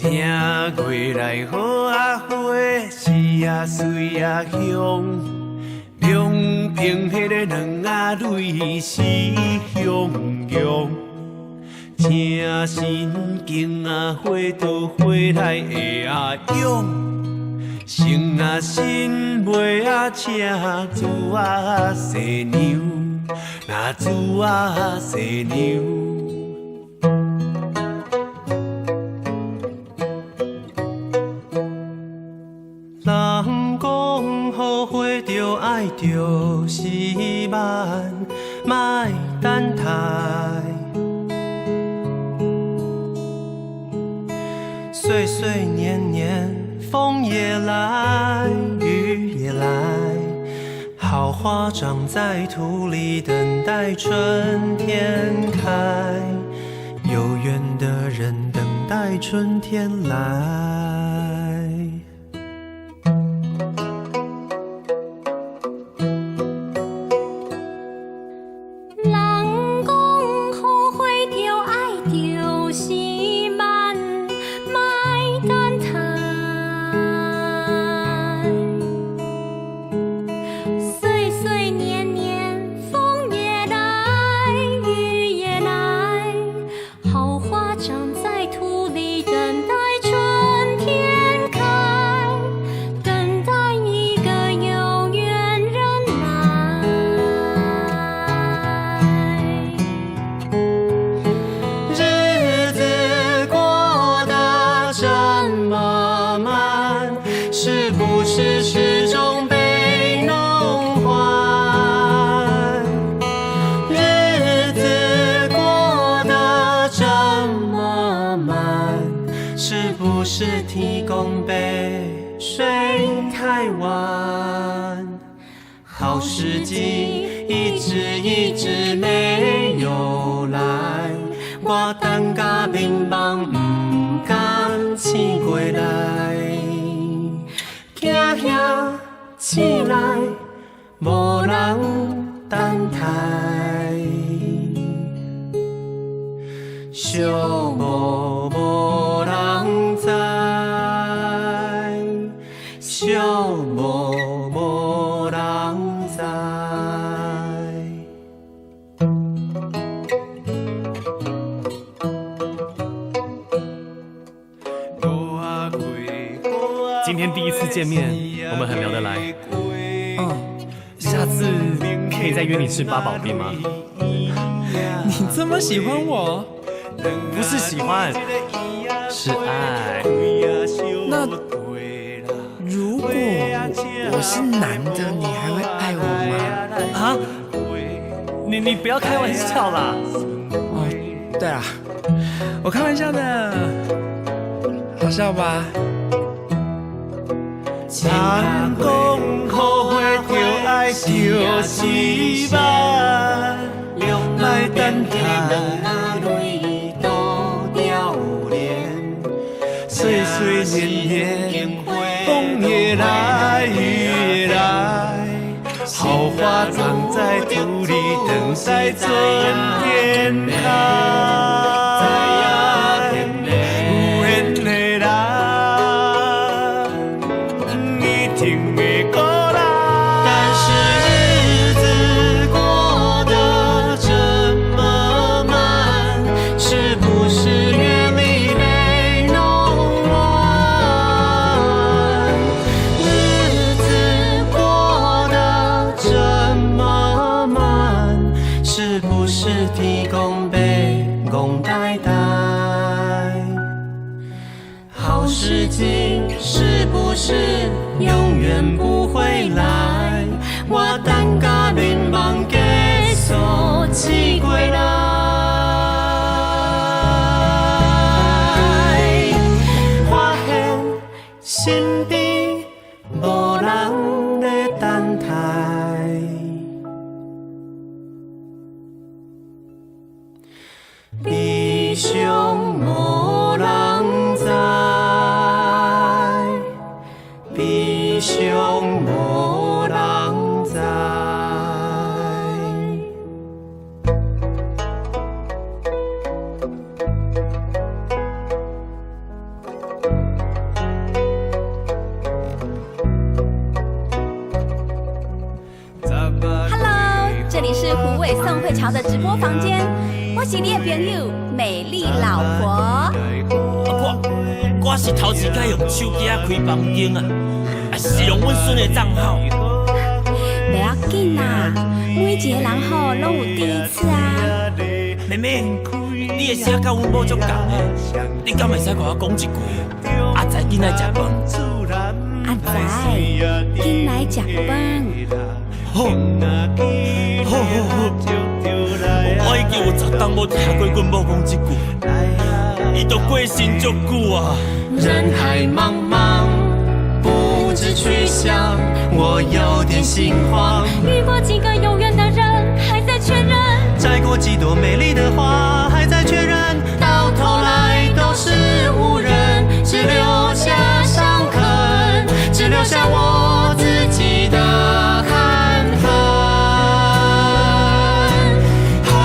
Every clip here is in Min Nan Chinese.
正月來好仔花，是啊水啊香。兩爿彼个卵仔淚是洶湧，請神經啊花桃花來會啊勇，生啊心袂啊請主啊生娘，那主啊生娘。人講好花著愛著時慢，莫等待。歲歲年年，風也來，雨也來，好花長在土裡，等待春天開。有緣的人等待春天來。人講好花著愛著時慢，莫等待。歲歲年年，風也來，雨也來，好花長在土裡，等待春天開，等待一個有緣人來。日子過得這麼慢，是不是時鐘被弄壞？日子過得這麼慢，是不是天公伯睡太晚？好時機一直一直沒有來，我等甲眠夢毋甘醒過來，驚嚇醒來，無人等待，寂寞無人知，寂寞無人知。今天第一次見面，我們很聊得來。下次可以再約你吃八寶冰嗎？你這麼喜歡我？不是喜歡，是愛。那如果我是男的，你還會愛我嗎？啊？你不要開玩笑啦！哦，對啦，我開玩笑的，好笑吧？人講好花著愛著時慢，莫等待。歲歲年年，風也來，雨也來，好花長在土裡，等待春天開。有緣的人，一定會過來。但是日子過得這麼慢，是不是月曆被弄亂？日子過得這麼慢，是不是天公伯戇呆呆？好時機是不是永遠不會來？我等甲眠夢結束醒過來，發現身邊無人咧等待，悲傷無人知，悲傷無人知。偉宋慧喬的直播房間，我是你的朋友美麗老婆。我是頭一擺用手機仔開房間啊，啊是用阮孫的帳號。袂要緊啦，每一个人吼攏有第一次啊。妹妹，你的聲佮阮某足仝的，你敢會使共我講一句？阿仔緊來食飯。阿仔，緊來食飯。好，好好好，我已經有10冬無聽過阮某講這句，伊都過身足久啊。人海茫茫，不知去向，我有點心慌。遇過幾個有緣的人，還在確認；摘過幾朵美麗的花，還在確認。到頭來都是無人，只留下傷痕，只留下我自己的憾恨。啊，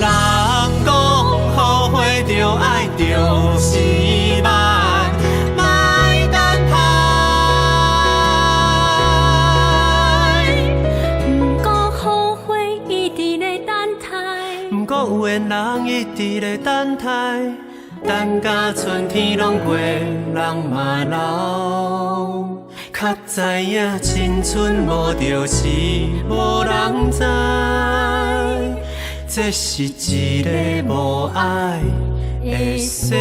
人講後悔就愛就是慢，莫等待。毋過後悔一直咧等待。毋過有緣人一直咧等待，等甲春天攏過，人嘛老。較知影青春無著時，無人知。這是一个無愛的世